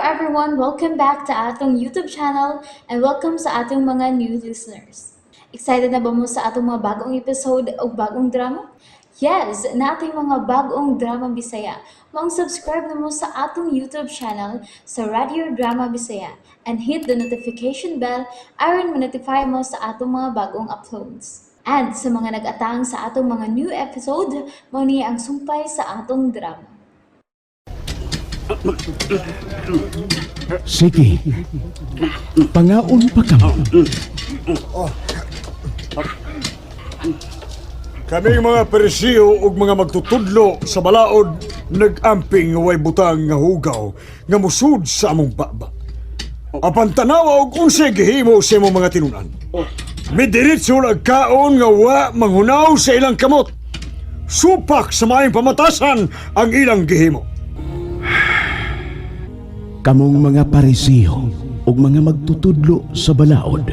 everyone! Welcome back to atong YouTube channel and welcome sa atong mga new listeners. Excited na ba mo sa atong mga bagong episode o bagong drama? Yes, naa tay mga bagong drama Bisaya. Maong subscribe na mo sa atong YouTube channel sa Radio Drama Bisaya and hit the notification bell aron ma-notify mo sa atong mga bagong uploads. And sa mga nag-atang sa atong mga new episode, mao ni ang sumpay sa atong drama. Sige. Pangaon pa kamo. Kaming mga peresiyo ug mga magtutudlo sa balaod nag-amping nga way butang nga hugaw nga musud sa among baba. Apan tanawa og unsay gihimo sa imong mga tinunan. Midiretso kaon nga wa manghunaw sa ilang kamot. Supak sa maayong pamatasan ang ilang gihimo. Kamong mga Parisiyo ug mga magtutudlo sa balaod,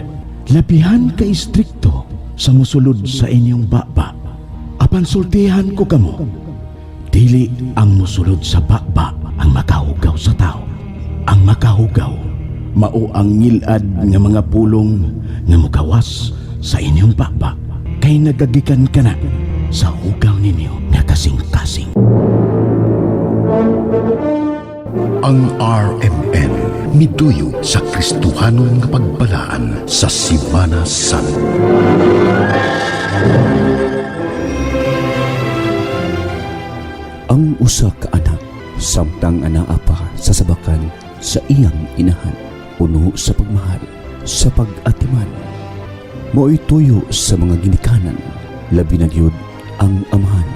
labihan ka istrikto sa musulod sa inyong baba. Apan sultihan ko kamo, dili ang musulod sa baba ang makahugaw sa tao. Ang makahugaw, mao ang ngilad nga mga pulong nga mukawas sa inyong baba. Kay nagagikan kana sa hugaw ninyo nga kasing-kasing. Ang RMN miduyo sa Kristohanon nga pagbalaan sa Simana Santa. Ang usa ka anak samtang anaa pa sa sabakan sa iyang inahan, puno sa pagmahal, sa pag-atiman, mao'y tuyo sa mga ginikanan, labi na gyud ang amahan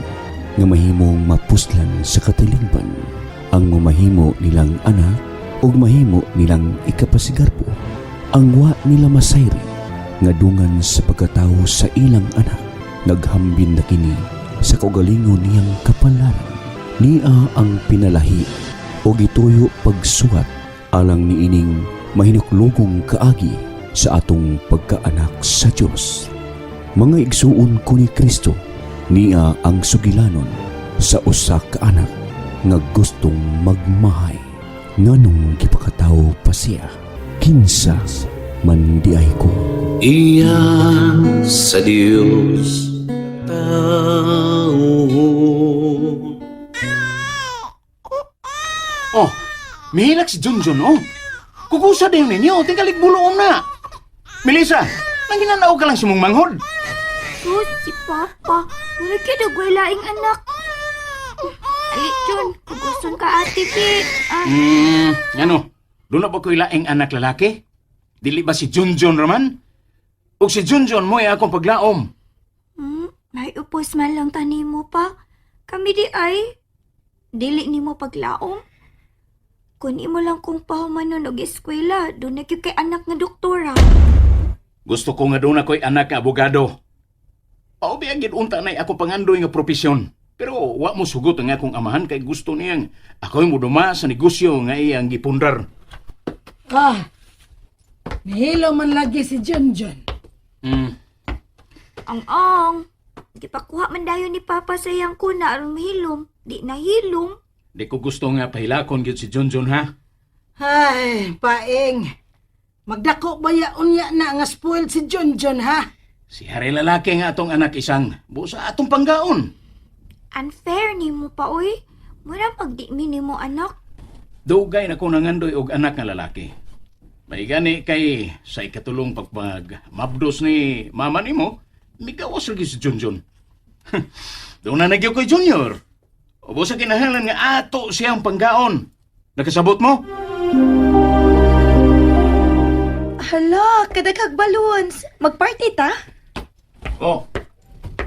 nga mahimong mapuslan sa katilingban ang mamahimo nilang anak ug mahimo nilang ikapasigarbo ang wa nila masayri nga dungan sa pagkatawo sa ilang anak. Naghambin na kini sa kaugalingon niyang kapalaran. Niya ang pinalahi o gituyo pagsuwat alang niining mahinuklogong kaagi sa atong pagkaanak sa Dios. Mga igsuon ko ni Kristo, niya ang sugilanon sa usa ka anak nga gustong magmahay. Nganong gipakatawo pa siya? Kinsa man diay ko? Iya sa Diyos tao. Oh, mihilak si Junjun, oh. Kukusa din ninyo, tingkalik buloom na. Melissa, nangginanaw ka lang si mong manghod. Sus, si Papa. Mura kid og way laing anak. Ali, John, kuguson ka ate, Pi. Ah, Ano, doon na ba ko'y laing anak lalaki? Dili ba si Junjun raman? O si Junjun mo ay akong paglaom. May upos man lang tani mo pa. Kami di ay. Dili nimo paglaom. Kun imo lang kong pahumanon og eskwela, doon na gyud kay anak nga doktora. Gusto ko nga doon ako'y anak nga abogado. Paubi ang unta na akong pangandoy nga propesyon. Pero wa mo sugot ang akong amahan kay gusto niyang ako'y muduma sa negosyo nga iyang gipundar. Ah, nihilo man lagi si Junjun. Ang ang. Gipakuha man dayon ni Papa sa iyang kuna aron mahilom. Di nahilom. Di ko gusto nga pahilakon gyud si Junjun, ha. Ay, paeng. Magdako ba ya unya na nga spoiled si Junjun, ha? Si Harry lalaki nga atong anak isang busa atong panggaon. Unfair nimo pa oy. Mura pag di mi nimo anak. Dugay na ko nangandoy og anak nga lalaki. May gani kay sa ikatulong pagpag mabdos ni mama nimo, migawas lagi si Junjun. Doon na nagyo koy Junior. Ubo sa kinahanglan nga ato siyang panggaon. Nakasabot mo? Hala, kadaghag balloons. Magparty ta? Oh,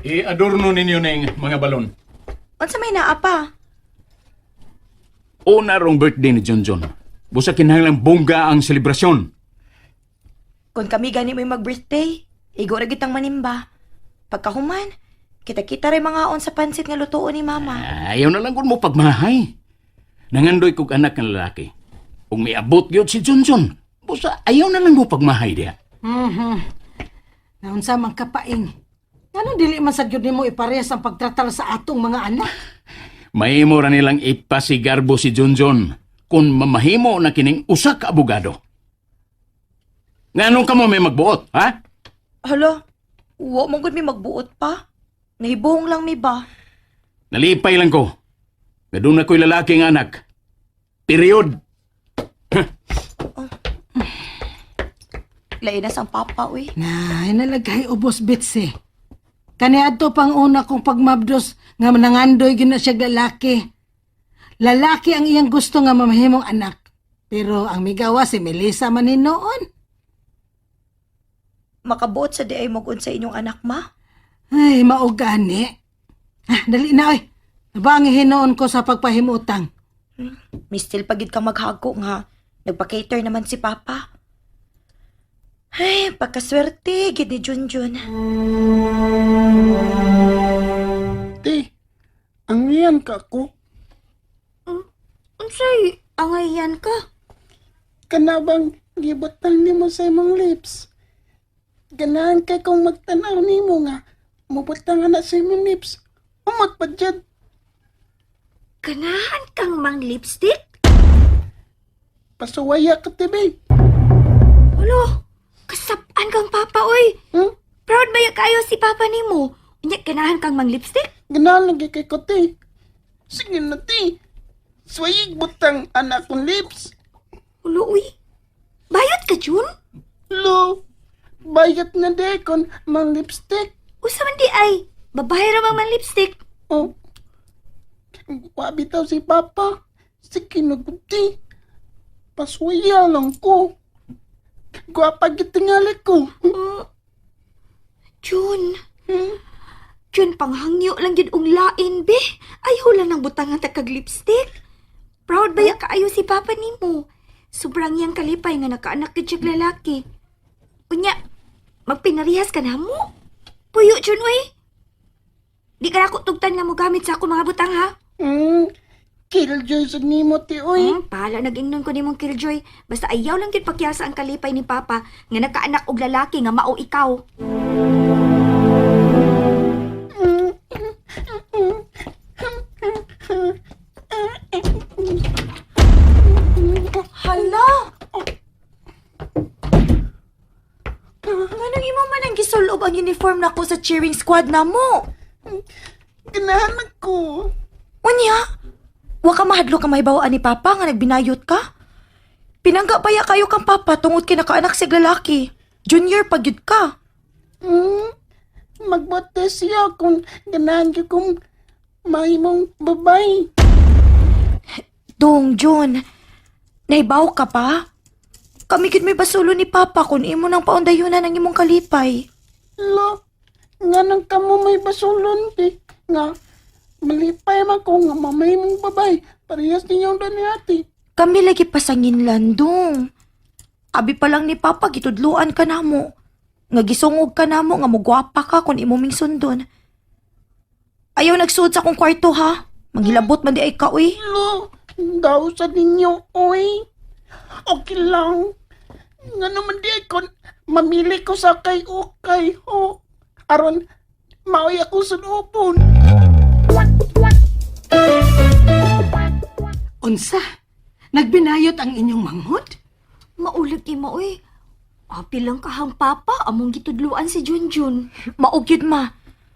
i-adorno ninyo ning mga balon. Unsa may naa pa? Una rong birthday ni Junjun. Busa kinahanglan bongga ang selebrasyon. Kung kami gani may mag-birthday, igo ra gyud tang manimba. Pagkahuman, kita-kita ray mga on sa pansit nga lutuon ni mama. Ayaw na lang kung mo pagmahay. Nangandoy kog anak ng lalaki. Kung miabot gyud si Junjun, busa ayaw na lang mo pagmahay diha. Naunsa man ka, paeng. Ngano dili man sad gyud nimo iparehas ang pagtratar sa atong mga anak? Mahimo ra nilang ipasigarbo si Junjun. Kung mamahimo na kining usa ka abogado. Nganong kamo may magbuot, ha? Hala, wa man gud mi magbuot pa. Nahibuhong lang mi ba? Nalipay lang ko. Nga doon ako'y lalaki nga anak. Period. Lain na sang papa, uy. Na, nalagay ubos Betsy. Kaniadto pang una kong pagmabdos nga nangandoy gyud na siya lalaki. Lalaki ang iyang gusto nga mamahimong anak. Pero ang migawa si Melissa man ni noon. Makabuot sa di ay mag sa inyong anak, ma. Ay, maugani. Ah, dali na oy. Nabangi hinoon ko sa pagpahimutang. Mistil pagid ka maghago nga. Nagpa-cater naman si papa. Ay, pagkaswerte, gid ni Junjun. Te, ang iyan ka ko. Unsay angayan ka? Kanabang gibutang nimo sa imong lips. Ganahan kay kong magtanaw nimo nga mubutang ana sa imong lips. Umot pa jud. Ganahan kang mang lipstick? Pasuwaya ka tibi. Ulo, kasapaan kang papa oy. Hmm? Proud ba kayo si papa nimo? Unya ganahan kang mang lipstick? Ganahan lagi kay ko te. Sige na te. Suwayig butang ana akong lips. Ulo uy. Bayot ka Jun? Lo, bayat na de kon mang lipstick. Usa man di ay. Babae ra mang mang lipstick. Oh. Wa bitaw si Papa. Sige na gud, te. Pasuwaya lang ko. Gwapa gitingali ko. Jun. Hmm? Jun, panghangyo lang gid og lain be. Ayaw lang ng butangan ta kag lipstick. Proud ba ya kaayo si papa nimo? Sobrang iyang kalipay nga nakaanak gid siya lalaki. Unya, magpinarihas ka na mo. Puyo Jun oy. Di ka nako tugtan nga mo gamit sa ako mga butang ha. Killjoy sa nimo ti oy. Pala nag-ingnon ko nimong killjoy. Basta ayaw lang gid pakyasa ang kalipay ni papa nga nakaanak og lalaki nga mao ikaw. Hala! Manang imo man ang gisulob ang uniform nako sa cheering squad namo. Ganahan ako. Unya, wa ka mahadlo ka mahibawaan ni papa nga nagbinayot ka. Pinangga pa ya kayo kang papa tungod kay nakaanak sig lalaki. Junior pag yun ka. Hmm? Magbote siya kung ganahan ka kung mahimong babay. Dong, Jun. Nahibaw ka pa? Kami gid may basulo ni papa kung imo nang paundayunan ang imong kalipay. Lo, nga nang kamo may basulon ti. Nga, malipay man ko nga mamahimong babay. Parehas ninyong doon ni ate. Kami lagi pasangin landong. Abi pa lang ni Papa gitudluan ka namo. Nga gisungog ka namo nga mugwapa ka kung imo ming sundon. Ayaw nagsuod sa akong kwarto ha. Manghilabot man di ay ka uy. Lo, daw sa ninyo, oy. Okay lang. Nga naman di kon mamili ko sa kay okay ho. Aron, maoy ako sa lupon. Unsa? Nagbinayot ang inyong manghod? Maulag imo oy. Api lang kahang papa among gitudluan si Junjun. Maog yun ma.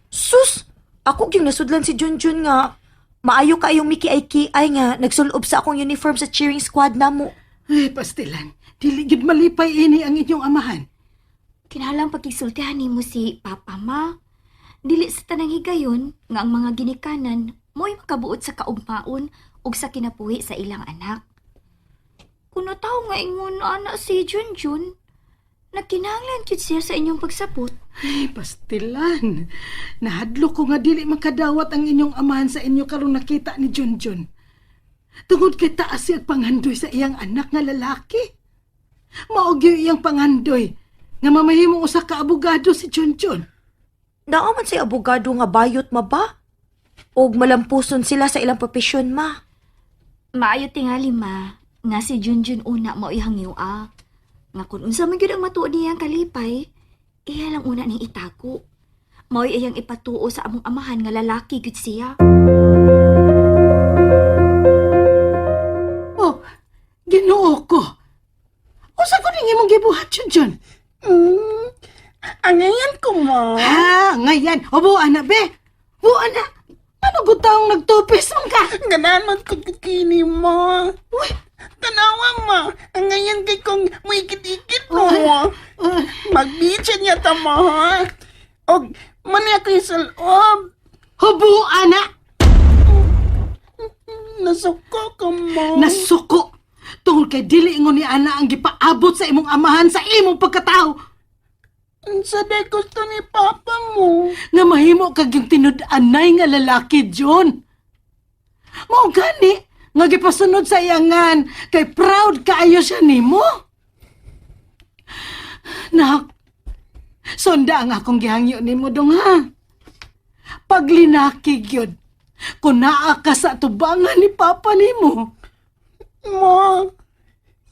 Sus! Ako yung nasudlan si Junjun nga. Maayo kaayong miki-ay-ki-ay nga nagsulob sa akong uniform sa cheering squad namo. Ay, pastilan. Dili gid malipay ini ang inyong amahan. Kinahanglan pagkisultihan nimo si papa ma. Dili sa tanang higayon nga ang mga ginikanan mo'y makabuot sa kaugmaon ug sa kinabuhi sa ilang anak. Kuno tawo nga ingon ana si Junjun, nagkinahanglan gyud siya sa inyong pagsapot. Ay, pastilan. Nahadlo ko nga dili makadawat ang inyong amahan sa inyo karong nakita ni Junjun. Tungod kay taas siya panghandoy sa iyang anak nga lalaki. Mao gyud iyang pangandoy nga mamahimo usa ka abogado si Junjun. Naa man say abogado nga bayot ma ba? Og malampuson sila sa ilang propesyon ma. Maayo tingali ma, nga si Junjun una mao'y hangyo-a. Nga kung unsa man gyud ang matuod niyang kalipay, iya lang una ning itago. Mao'y iyang ipatuo sa among amahan nga lalaki gyud siya. Oh, Ginoo ko. Unsa ko ning imong gibuhat, Junjun? Angayan ko, ma. Ha, ngayan. O, buwan na, be. Buwan na. Ano gutang nagtupis man ka? Ganahan man ko kini mo. Uy, Tanawa, ma. Angayan kay kong muikit-ikit mo. Magbitsin niya ta mo, ha? Og, mani ako yung salob. Hubuan na. Nasuko ka mo. Nasuko. Tungod kay dili ingon ni ana ang gipaabot sa imong amahan sa imong pagkatao. Unsa day gusto ni Papa mo? Nga mahimo kag yung tinud-anay nga lalaki, John. Mao gani nga gipasunod sa iyangan kay proud kaayo siya nimo. Nak, sunda ang akong gihangyo nimo dong ha. Paglinaki gyud, kun naa ka sa tubangan ni Papa nimo. Ma,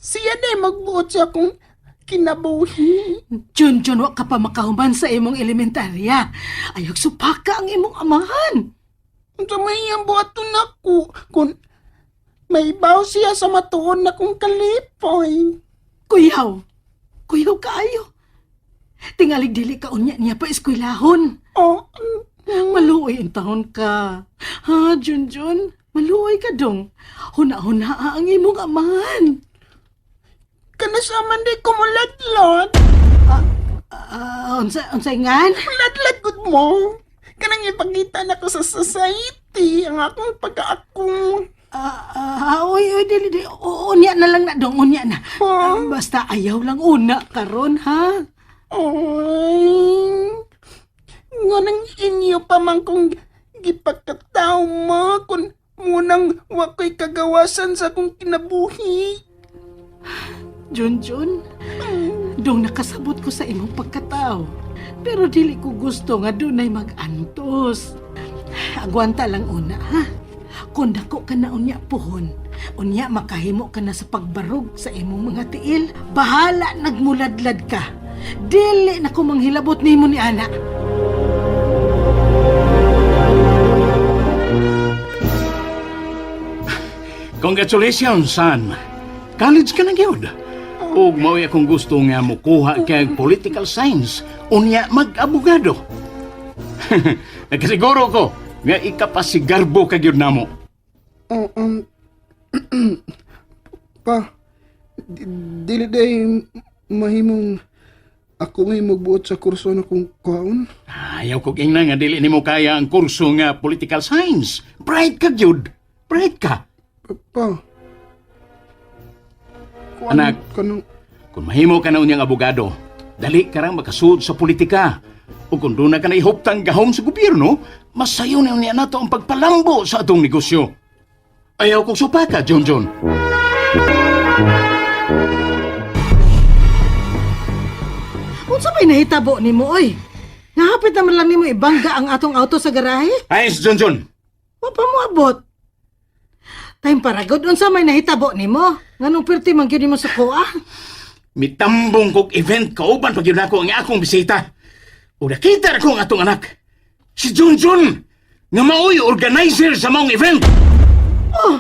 siya day magbuot sa akong kinabuhi. John, John, wa ka pa makahuman sa imong elementarya. Ayog supaka ang imong amahan. Unsa may iyang buhaton nako kung may baw siya sa matuon na kong kalipay. Kuyaw. Kuyaw kaayo. Tingalig dili ka unya niya pa eskwelahon. Oh, Maluoy ang taon ka. Ha, Junjun? Maluoy ka dong. Huna-huna ang imong amahan. Kanasaman di ko muladlad. Unsa, unsa ingan? Muladlad gud mo. Kanang ipakita na ko sa society ang akong pagkaakong. Uy, uy, dili, dili. O, unya na lang na dong, unya na. Ha? Basta ayaw lang una karon ha? Ay, nganang inyo pa man kong gipagkatao mo kung munang wako'y kagawasan sa akong kinabuhi. Junjun, dong nakasabot ko sa imong pagkatao. Pero dili ko gusto nga dunay mag-antos. Agwanta lang una, ha? Kung dako ka na unya puhon, unya makahimo ka na sa pagbarog sa imong mga tiil, bahala nagmuladlad ka. Dili na ko manghilabot nimo ni ana. Congratulations, son. College ka na gyud. Ug mao'y akong gusto nga mukuha kag political science unya mag-abogado. Nakasiguro ko nga ikapasigarbo ka gyud namo. Pa, dili day mahimong ako ngay magbuot sa kurso na kong kuhaon. Ayaw kog ingna nga dili nimo kaya ang kurso nga political science. Bright ka gyud. Bright ka. Pa, kuan Anak. kanang Kung mahimo ka na unyang abogado, dali ka rang makasud sa politika. O kung doon na ka na ihuptang gahom sa gobyerno, mas sayo na niya nato ang pagpalambo sa atong negosyo. Ayaw kong supaka, John John. Unsa may nahitabo nimo oy? Nahapit naman lang nimo ibangga ang atong auto sa garahe? Ay, John John. Wa pa mo abot. Time para gud unsa may nahitabo nimo? Nganong perti man gyud nimo sa kuha? Mitambong kog event kauban pag yun ako ang akong bisita. O nakita na ko ang atong anak. Si John John, nga maoy organizer sa maong event. Oh,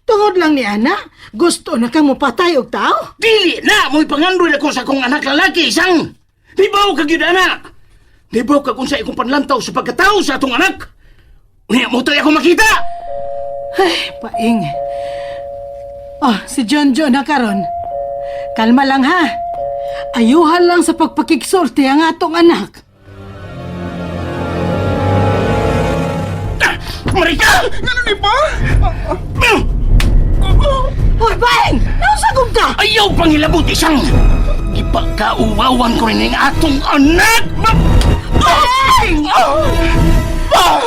tungod lang ni ana, gusto na kang mopatay og tao? Dili na, mo'y pangandoy ako sa akong anak lalaki, isang. Di ba ka gyud anak? Di ba ka kung sa ikong panlantaw sa pagkatao sa atong anak? Unya mo tayo ako makita! Ay, paing. Oh, si John John na karon. Kalma lang ha. Ayuhan lang sa pagpakigsulti ang atong anak. Ah, Marika! Ano ni pa? Hoy, paing! Nausagong ka! Ayaw pangilabot, isang! Ipagkauwawan ko rin ang atong anak! Paing! Pa!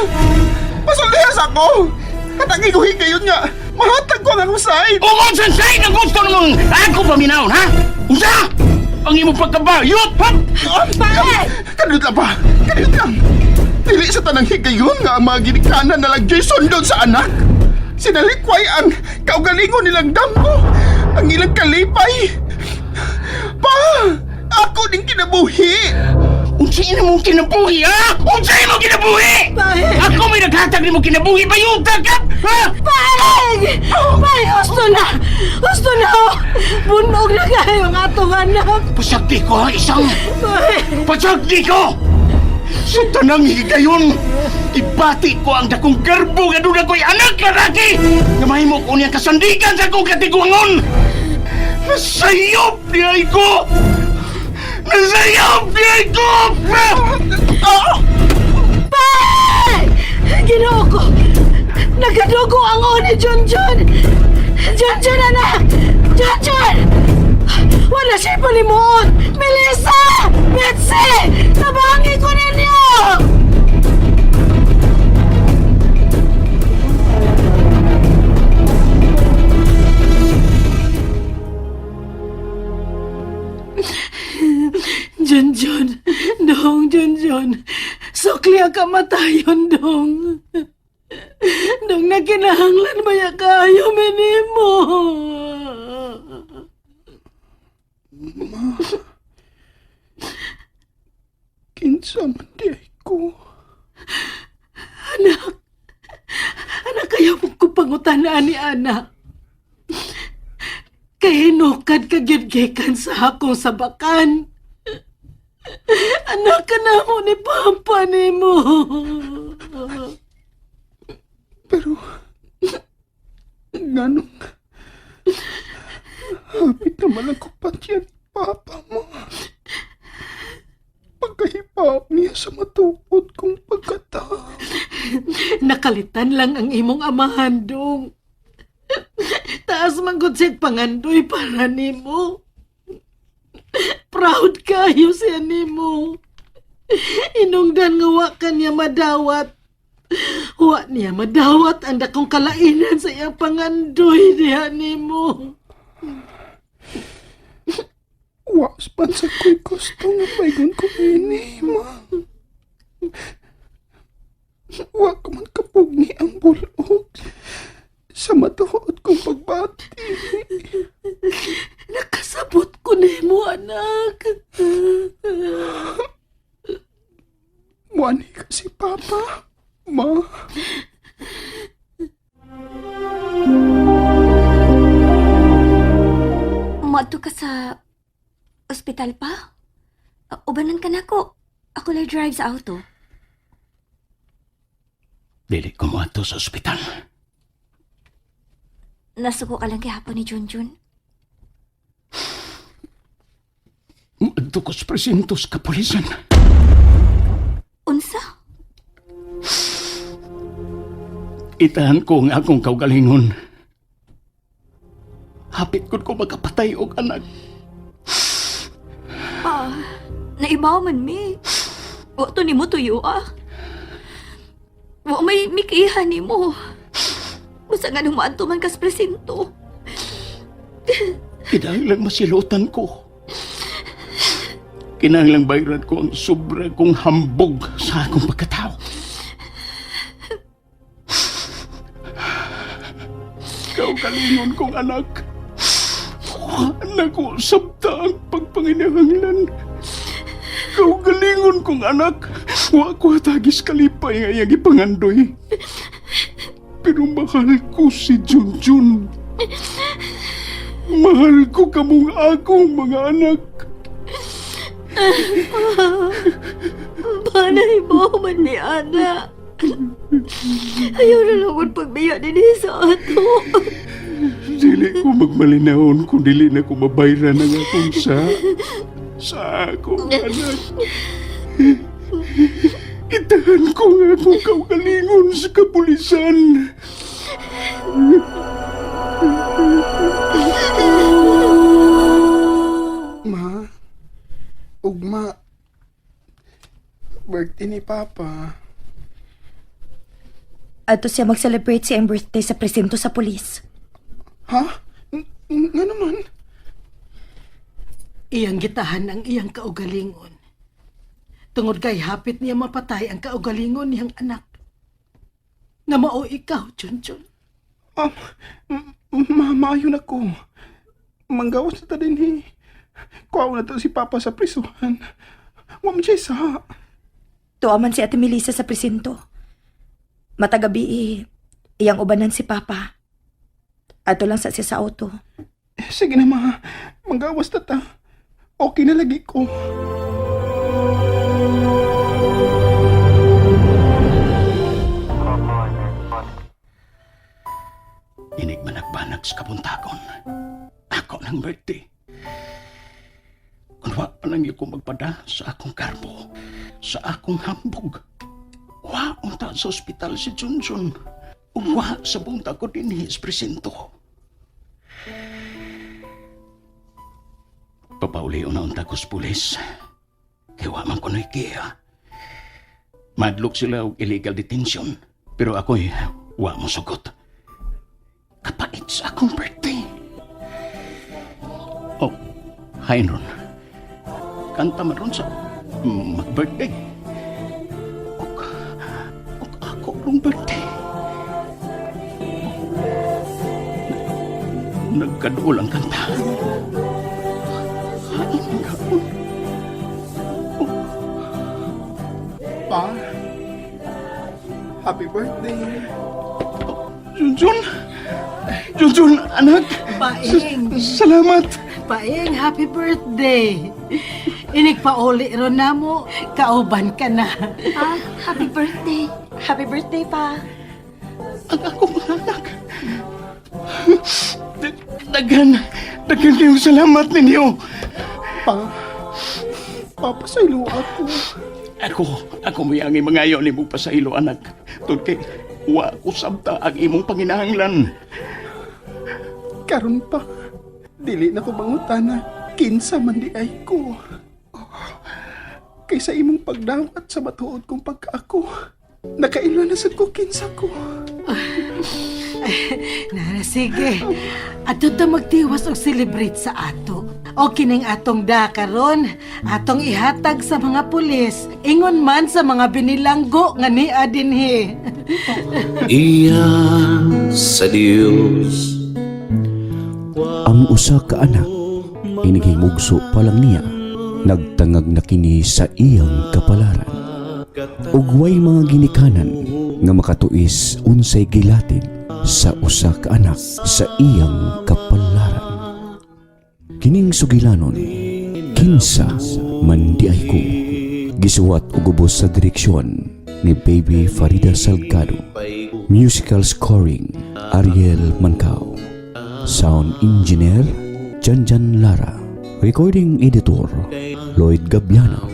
Pasulihas ako! Katangi ko higayon nga! Mahatag ko ang akong side! Ungon sa side ang gusto namang ako paminawon, ha? Unsa? Ang imong pagkabayot, ha? Pare! Kanuyot lang pa! Kanuyot lang! Dili sa tanang higayon nga ang mga ginikanan na lang Jason doon sa anak! Sinalikway ang kaugalingon nilang damgo! Ang ilang kalipay! Pa! Ako ding kinabuhi! Unsa imo kinabuhi, ha? Unsa imo kinabuhi? Pae! Ako may naghatag nimo kinabuhi, bayuta ka! Ha? Paring! Paring, gusto na! Gusto na! Oh. Bunog na kayo ang atong anak! Pasagdi ko, ha, isang! Paring! Pasagdi ko! Sa tanang higayon, ibati ko ang dakong garbo nga doon ako'y anak lalaki! Nga mahimo ko niyang kasandigan sa akong katiguangon! Nasayop niya ko! Nasayop niya ko! Paring! Ginoo ko! Nagadugo ang o ni Junjun! Junjun, anak! Junjun! Wala siya palimuot! Melissa! Betsy! Tabangi ko ninyo! Junjun, dong, Junjun. Sukli ang kamatayon, dong. Dong nakinahanglan ba ya kayo, minimo? Ma, kinsa man di ay ko. Anak, anak, kayo mo ko pangutanaan ni anak. Kay hinukad ka gyud gikan sa akong sabakan. Anak ka na mo ni Papa ni mo. Pero, nganong, hapit naman ako patyan ni Papa mo. Pagkahipaw niya sa matuod kong pagkatao. Nakalitan lang ang imong amahan, dong. Taas man gud siya pangandoy para nimo. Proud kayo siya nimo. Inungdan nga wa ka niya madawat. Wa niya madawat ang dakong kalainan sa iyang pangandoy diha nimo. Wa man sa ko'y gusto nga paigon ko ini, ma. Wa ko man kapugni ang bulog sa matuod kong pagbati. Nakasabot ko nimo, anak. Muani ka si Papa, ma. Moadto ka sa ospital pa? Ubanan ka nako. Ako lay drive sa auto. Dili ko moadto sa ospital. Nasuko ka lang gihapon ni Junjun. Moadto ko sa presinto sa kapulisan. Unsa? Itahan ko ang akong kaugalingon. Hapit ko ko makapatay og anak. Pa, naibaw man mi. Wa to nimo tuyo ah. Wa may mikiha nimo. Basta nga nung maadto man kas presinto. Kinahanglang masilutan ko. Kinahanglang bayran ko ang sobra kong hambog sa akong pagkatao. Kaugalingon kong anak. Anak ko, sabta ang pagpanginahanglan. Kaugalingon kong anak. Wa ko hatagis kalipay nga iyang ipangandoy. Pero mahal ko si Junjun. Mahal ko kamong akong mga anak. Pa, naibaw man mi ana. Ayaw na lang kung pagbiya din sa ato. Dili ko magmalinahon kung dili na ko mabayran ang akong sa akong anak. Itahan ko ang akong kaugalingon sa kapulisan. Ma, ugma, birthday ni Papa. Adto siya mag-celebrate sa iyang birthday sa presinto sa pulis. Ha? Nga naman? Iyang gitahan ang iyang kaugalingon. Tungod kay hapit niya mapatay ang kaugalingon niyang anak. Nga mao ikaw, Junjun. Ma, maayo na ko. Manggawas na ta din eh. Kuha na to si Papa sa prisuhan. Wa man siya isa. Tuwa man si Ate Melissa sa presinto. Matagabi eh, Iyang ubanan si Papa. Ato lang sa siya sa auto. Sige na, ma. Manggawas ta ta. Okay na lagi ko. Inig managbanag sa kabuntagon. Ako ng birthday. Kung wa pa lang ko magpada sa akong karbo, sa akong hambog. Wa unta sa ospital si Junjun. Wa sa buntag ko dinhi sa presinto. Papauli na unta ko sa pulis. Kay wa man ko nakiya. Madlok sila og illegal detention. Pero ako'y wa mo sugot. Kapait sa akong birthday. Oh, hi Ron. Kanta man ron sa mag-birthday. Og, og ako rong birthday. Nagkaduol ang kanta. Hain ang kaon. Pa, happy birthday. Junjun! Junjun, anak! Paing! Salamat! Paing, happy birthday! Inig pauli ron na mo, kauban ka na. Pa, happy birthday. Happy birthday, Pa. Ang akong mga anak. Daghan, daghan kayong salamat ninyo. Pa, papasaylo ako. Ako, ako may ang mangayo ni mong pasaylo, anak. Tungkol kay, wa ko sabta ang imong panginahanglan. Karon pa, dili na ko mangutana. Kinsa man di ay ko. Oh, kaysa imong pagdawat sa matuod kong pagkaako. Nakaila na sad ko kinsa ko. Nara, sige. Ato ta magtiwas og celebrate sa ato. O kining atong da karon, atong ihatag sa mga pulis. Ingon man sa mga binilanggo nga nia dinhi. Iya sa Dios. Ang usa ka anak, inighimugso pa lang niya, nagtangag na kini sa iyang kapalaran. Ug way mga ginikanan nga makatuis unsay gilatid sa usa ka anak sa iyang kapalaran. Kining sugilanon, kinsa man di ay ko, gisuwat og ubos sa direksyon ni Baby Farida Salgado. Musical scoring, Ariel Mancao. Sound Engineer, Janjan Lara. Recording Editor, Lloyd Gabiano.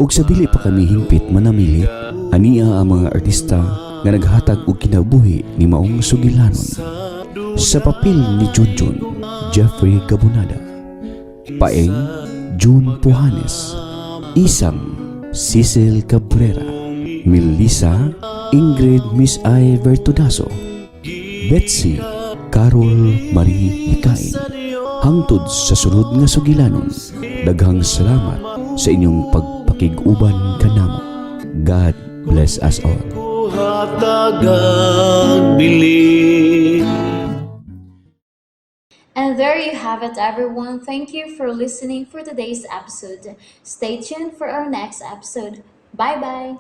Ug sa dili pa kami hingpit manamilit, ania ang mga artista nga naghatag og kinabuhi ni maong sugilanon. Sa papel ni Junjun, Jeffrey Gabunada. Paeng, June Puhanes. Isang, Cecil Cabrera. Melissa, Ingrid Miss I. Vertudazo. Betsy Carol Marie Hikain. Hangtod sa sunod nga sugilanon, daghang salamat sa inyong pagpakig-uban kanamo. God bless us all. Hatagag bilin. And there you have it, everyone. Thank you for listening for today's episode. Stay tuned for our next episode. Bye bye.